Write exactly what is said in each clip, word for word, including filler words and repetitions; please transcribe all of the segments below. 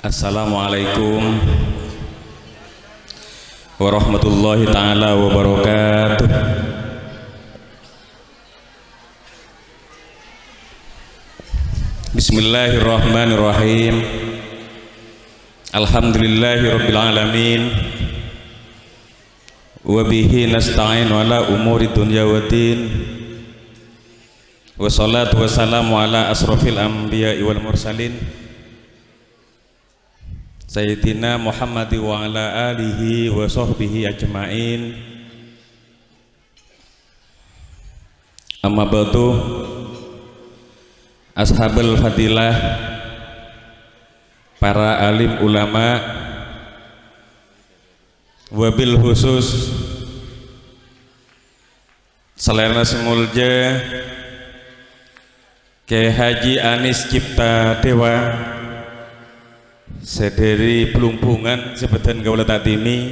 Assalamualaikum warahmatullahi taala wabarakatuh. Bismillahirrahmanirrahim. Alhamdulillahirabbil alamin. Wa bihi nasta'inu ala umuri dunya waddin. Wassalatu wassalamu ala asrofil anbiya'i wal mursalin, Sayyidina Muhammad wa ala alihi wa sahbihi ajma'in. Amma ba'du, ashabul fadilah, para alim ulama, wabil khusus salèrana sè molja Kyai Haji Anis Cipta Dewa, sè dhâri Blumbungan sè bâdhân kaulâ ta'dimi.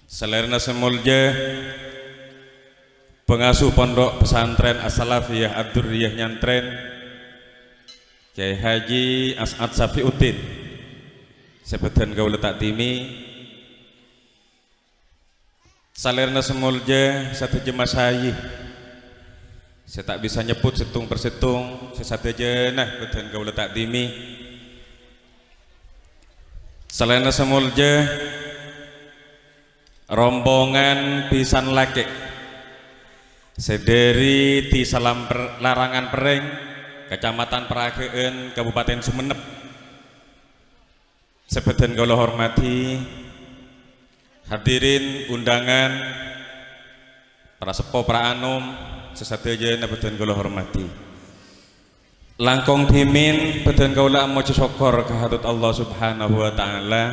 Salèrana sè molja pangasuh Pondok Pesantren As-Salafiyah Ad-Durriyah Nyantren, Kyai Haji As'ad Safiuddin, sè bâdhân kaulâ ta'dimi. Salèrana sè molja sadhâjâ masayi, sè ta' bisa nyebbhut sèttong per sèttong, sè sadhâjâna bâdhân kaulâ ta'dimi. Salèrana sè molja rombongan bhisan lakè' sè dhâri Dhisa Lamper-, Larangan Perrèng, Kacamatan Paragâ'ân, Kabupaten Sumenep. Sè bâdhân kaulâ hormadhi, hadirin undangan, para seppo, para anom, sè sadhâjâna bâdhân kaulâ hormadhi. Langkong dhimèn bâdhân kaulâ amojhi sokkor ka Hadrat Allah Subhanahu wa Ta'ala,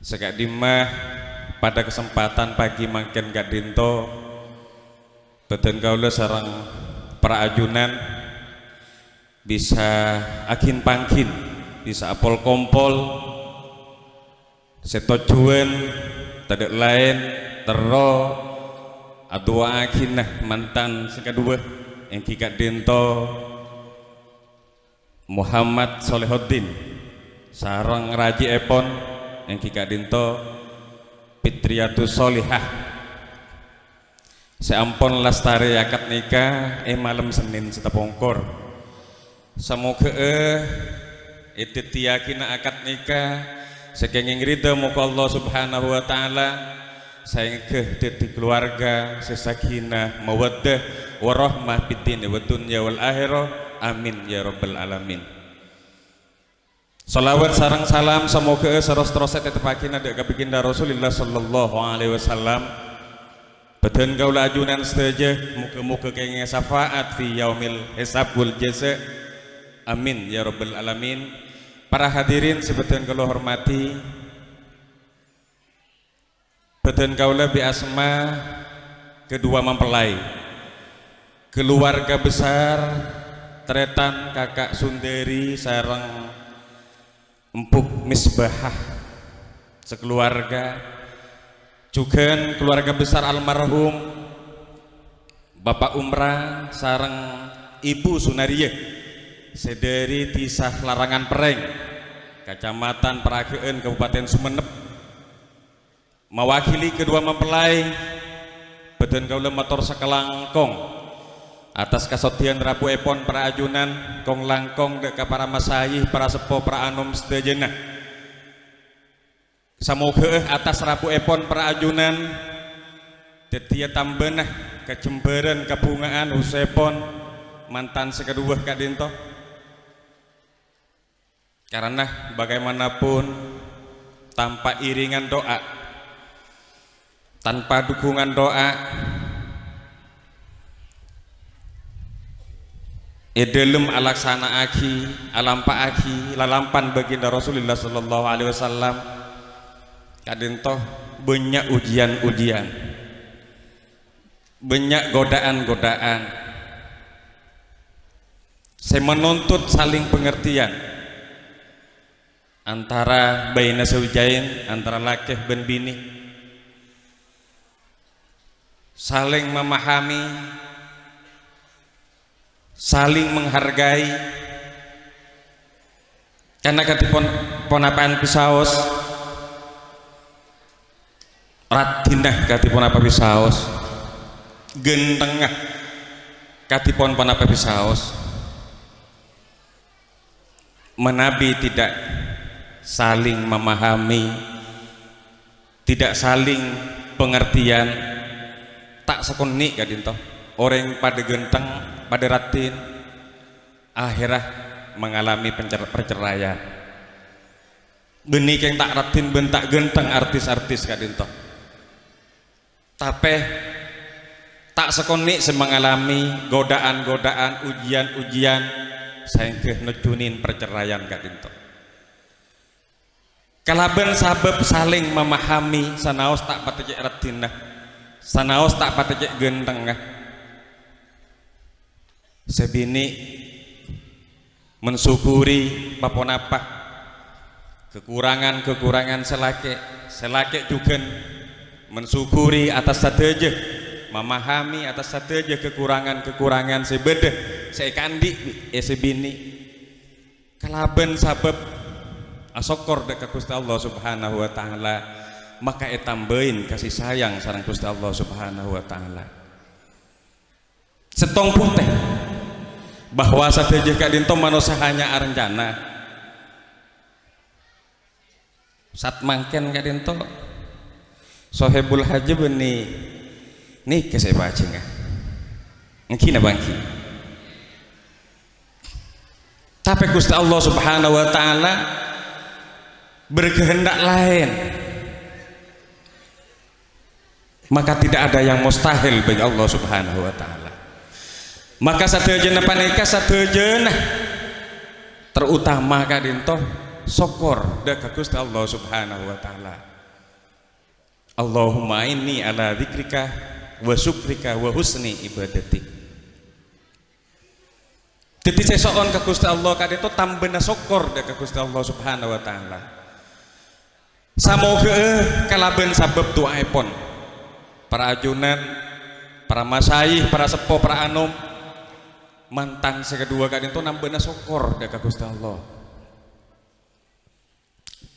sè ka'dimma padâ kasempadhân pagi mangkèn ka'dinto, bâdhân kaulâ sareng para ajunan bisa aghin-pangghin, bisa apol-kompol, sè tojjhuwân tadâ' laèn terro adu'aaghina mantan sè kaduwâ, èngghi ka'dinto Muhammad Solehuddin sareng rajièpon, èngghi ka'dinto Fitriyatus Sholihah. Sè ampon lastarè akad nikah è malem Sennèn sè tapongkor. Samoghâ'â èdhâddhiyâghina akad nikah sè kèngèng ridha moghâ Allah Subhanahu wa Ta'ala, saèngghâ dhâddhi kalowarga sè sakinah, mawaddah, warahmah fid dini wad dunya wal akhirah. Amin ya rabbal alamin. Shalawat sareng salam samoghâ'â saros-terrossa ètètebbhâghina dâ' ka Baginda Rasulillah sallallahu alaihi wasallam. Bâdhân kaulâ ajunan sadhâjâ, moghâ-moghâ kèngèng syafaat fi yaumil hisab wal jaza. Amin ya rabbal alamin. Para hadirin sè bâdhân kaulâ hormadhi, bâdhân kaulâ bi asma kedua mempelai. Keluarga besar, tarètan Kaka' Sundari sareng Embu' Misbahah sakeluarga, jhughân keluarga besar almarhum Bapa' Umra sareng Ibu Sunariyah, sè dhâri Dhisa Larangan Perrèng, Kacamatan Paragâ'ân, Kabupaten Sumenep. Mawakili kedua mempelai, bâdhân kaulâ mator sakalangkong atas kasoddhiyân rabuèpon para ajunan, kong-langkong dâ' ka para masayi, para seppo, para anom sadhâjâna. Samoghâ'â atas rabuèpon para ajunan dhâddhiyâ tambâna kajembhârân kabhunga'an, khususèpon mantan sè kaduwâ ka'dinto. Karena bagaimanapun, tanpa iringan doa, tanpa dukungan doa, è dhâlem alaksana'aghi, alampa'aghi lalampan baginda Rasulullah sallallahu alaihi wasallam, ka'dinto bânnya' ujian-ujian, bânnya' godaan-godaan sè menuntut saling pengertian antara baina zaujain, antara lakè bân binè. Saling memahami, saling menghargai, Karna kadhi pon-, ponapa'an bisaos, raddhinna kadhi ponapa bisaos, ghântengnga kadhi pon ponapa bisaos, manabi tidak saling memahami, tidak saling pengertian, ta' sakonè' ka'dhinto. Orèng padâ ghânteng, padâ raddhin, akhèrra mengalami pencer-, perceraian. Bânnè kèng ta' raddhin bân ta' ghânteng artis-artis ka'dhinto. Tapè ta' sakonè' sè mengalami godaan-godaan, ujian-ujian, saèngghâ nojjhunin perceraian ka'dhinto. Kalabân sabâb saling memahami, sanaos ta' patè cè' raddhinna, sanaos ta' patè cè' ghântengnga. Sè binè' mensyukuri pa-ponapa kekurangan-kekurangan sè lakè', sè lakè' jhughân mensyukuri atas sadhâjâ, memahami atas sadhâjâ kekurangan-kekurangan sè bâdâ sè èkaandi' bi-, è sè binè'. Kalabân sabâb asokkor dâ' ka Ghustè Allah Subhanahu wa Ta'ala, maka ètambâi kasih sayang sareng Ghustè Allah Subhanahu wa Ta'ala. Sèttong bhuktè bahwa sadhâjâ ka'dhinto manossa hanya arencana. Sat mangkèn ka'dhinto Sohibul Hajah bânnè nèka sè èpajhângnga. Èngghi napa èngghi? Tapè Ghustè Allah Subhanahu wa Ta'ala berkehendak laèn. Maka tidak ada yang mustahil bagi Allah Subhanahu wa Ta'ala. Maka sadhâjâna panèka, sadhâjâna, terutama ka'dhinto, sokkor dâ' ka Ghustè Allah Subhanahu wa Ta'ala. Allahumma inni ala dzikrika wa syukrika wa husni ibadatik. Dhâddhi sèso'on ka Ghustè Allah ka'dhinto tambâna sokkor dâ' ka Ghustè Allah Subhanahu wa Ta'ala. Samoghâ'â kalabân sabâb du'aèpon para ajunan, para masyayikh, para seppo, para anom, mantan sè kaduwâ ka'dhinto nambâna sokkor dâ' ka Ghustè Allah.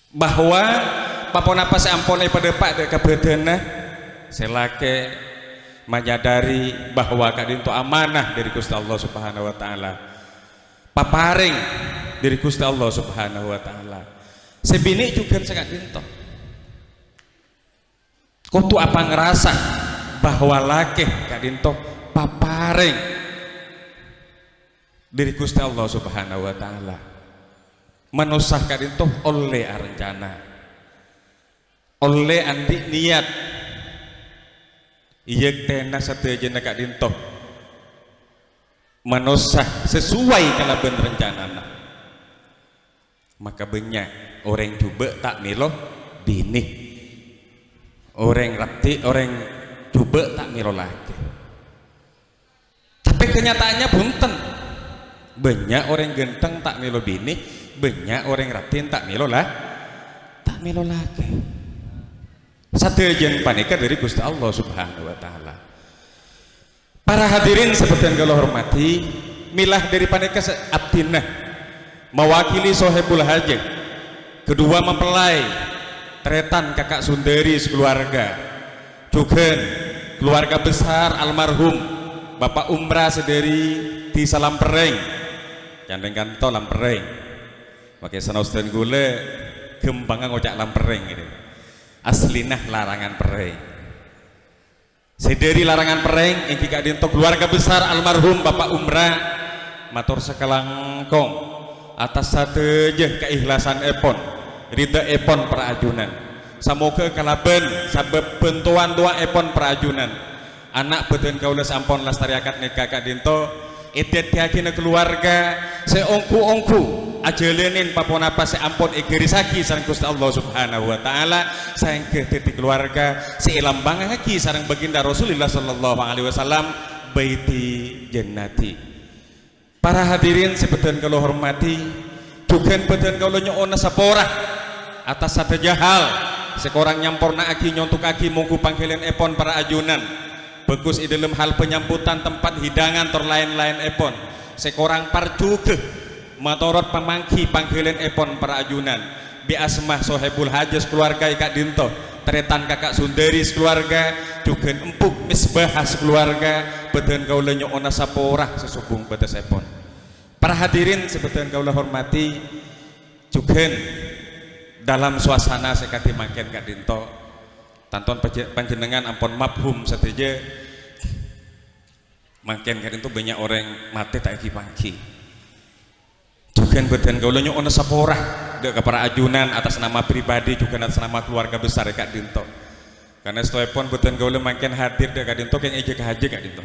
Bahwa pa-ponapa sè ampon èpadâpa' dâ' ka bhâdhânna, sè lakè' manyadari bahwa ka'dhinto amanah dâri Ghustè Allah Subhanahu wa Ta'ala. Paparèng dâri Ghustè Allah Subhanahu wa Ta'ala. Sè binè' jhughân sè ka'dhinto. Kodhu apangrasa bahwa lakè' ka'dhinto paparèng dâri Ghustè Allah Subhanahu wa Ta'ala. Manossa ka'dhinto ollè arencana, ollè andi' niyat, èyèktèna sadhâjâna ka'dhinto manossa sesuai kalabân rencanana. Maka bânnya' orèng jhubâ' ta' mèlo binè. Orèng raddhi-, orèng jhubâ' ta' mèlo lakè. Tapè kenyataannya bhunten. Bânnya' orèng ghânteng ta' mèlo binè, bânnya' orèng raddhin ta' mèlo la-, ta' mèlo lakè. Sadhâjâna panèka dâri Ghustè Allah Subhanahu wa Ta'ala. Para hadirin sè bhâdhân kaulâ hormadhi, mèla dâri panèka sè abdhina mawakili Sohibul Hajah, kedua mempelai, tarètan Kaka' Sundari sakaluarga, jhughân kaluarga besar almarhum Bapa' Umra sè dâri Dhisa Lamperrèng, Candhing Kanto Lamperrèng. Makè sanaos dhân kaulâ ghâmpangnga ngoca' Lamperrèng, gitu. Aslina Larangan Perrèng. Sè dâri Larangan Perrèng èngghi ka'dhinto keluarga besar almarhum Bapa' Umra, mator sakalangkong atas sadhâjâ kaikhlasanèpon, ridhâèpon para ajunan. Samoghâ kalabân sabâb bhântowan towaèpon para ajunan, ana' bhâdhân kaulâ sè ampon lastarè akad nèka ka'dhinto èdhâddhiyâghina keluarga sè ongghu-ongghu ajhâlanè pa-ponapa sè ampon èghârisaghi sareng Ghustè Allah Subhanahu wa Ta'ala, saèngghâ dhâddhi keluarga sè èlambângngaghi sareng Baginda Rasulullah sallallahu alaihi wasallam, Baiti Jannati. Para hadirin sè bhâdhân kaulâ hormadhi, jhughân bhâdhân kaulâ nyo'ona sapora atas sadhâjâ hal sè korang nyamporna'aghi nyontogaghi mongghu pangghâliyân èpon para ajunan. Bhâghus è dhâlem hal penyambutan tempat hidangan tor laèn-laèn èpon. Sè korang parjhughâ Matorot pamangghi pangghâlâ'èpon para ajunan, bi' asma Sohibul Haja sakalowarga è ka'dinto, tarètan Kaka' Sundari sakalowarga, jhughân Empok Misbah sakalowarga, bâdhân kaulâ nyo'ona sapora sè sobung bâtessèpon. Para hadirin sè bâdhân kaulâ hormadhi, jhughân dalam suasana sè kadhi mangkèn ka'dinto, tanto panj-, panjhennengngan ampon mafhum sadhâjâ. Mangkèn ka'dinto bânnya' orèng matè ta' èghi-pangghi. Jhughân bâdhân kaulâ nyo'ona sapora dâ' ka para ajunan atas nama pribadi, jhughân atas nama keluarga besar è ka'dinto. Karna èstoèpon bâdhân kaulâ mangkèn hadir dâ' ka'dinto kèng èjâgâ hajâ ka'dinto.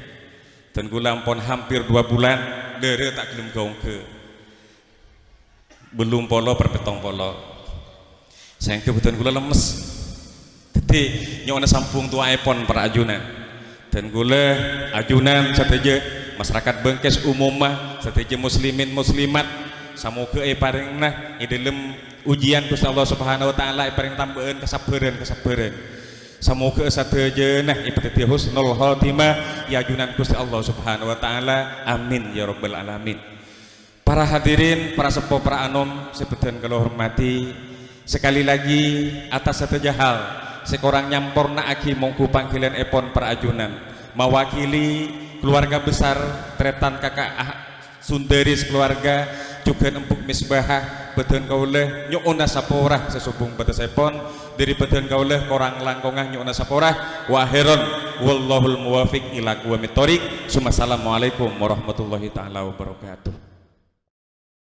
Bâdhân kaulâ ampon hampir dua bulan, dârâ ta' ghellem ghâ-onggâ. Bâllung polo per pèttong polo. Saèngghâ bâdhân kaulâ lemmes. Dhâddhi, nyo'ona sambhung towaèpon para ajunan. Bâdhân kaulâ, ajunan sadhâjâ, masyarakat Bângkès umumma, sadhâjâ muslimin muslimat, samoghâ èparèngana è dhâlem ujian Ghustè Allah Subhanahu wa Ta'ala èparèng tambâ'ân kasabbhârân-kasabbhârân. Samoghâ sadhâjâna èpadhâddhiyâ husnul khotimah è ajunan Ghustè Allah Subhanahu wa Ta'ala. Amin, ya rabbal alamin. Para hadirin, para seppo, para anom sè bâdhân kaulâ hormadhi, sekali lagi atas sadhâjâ hal sè korang nyamporna'aghi mongghu pangghâlâ'èpon para ajunan, mawakili keluarga besar tarètan Kaka' Ah-, Sundari sakalowarga, jhughân Empok Misbaha, bâdhân kaulâ nyo'ona sapora sè sobung bâtessèpon, dâri bâdhân kaulâ korang langkongnga nyo'ona sapora, wa akhiran, wallahul muwaffiq ila aqwamit thoriq, summa assalamualaikum warahmatullahi ta'ala wabarakatuh.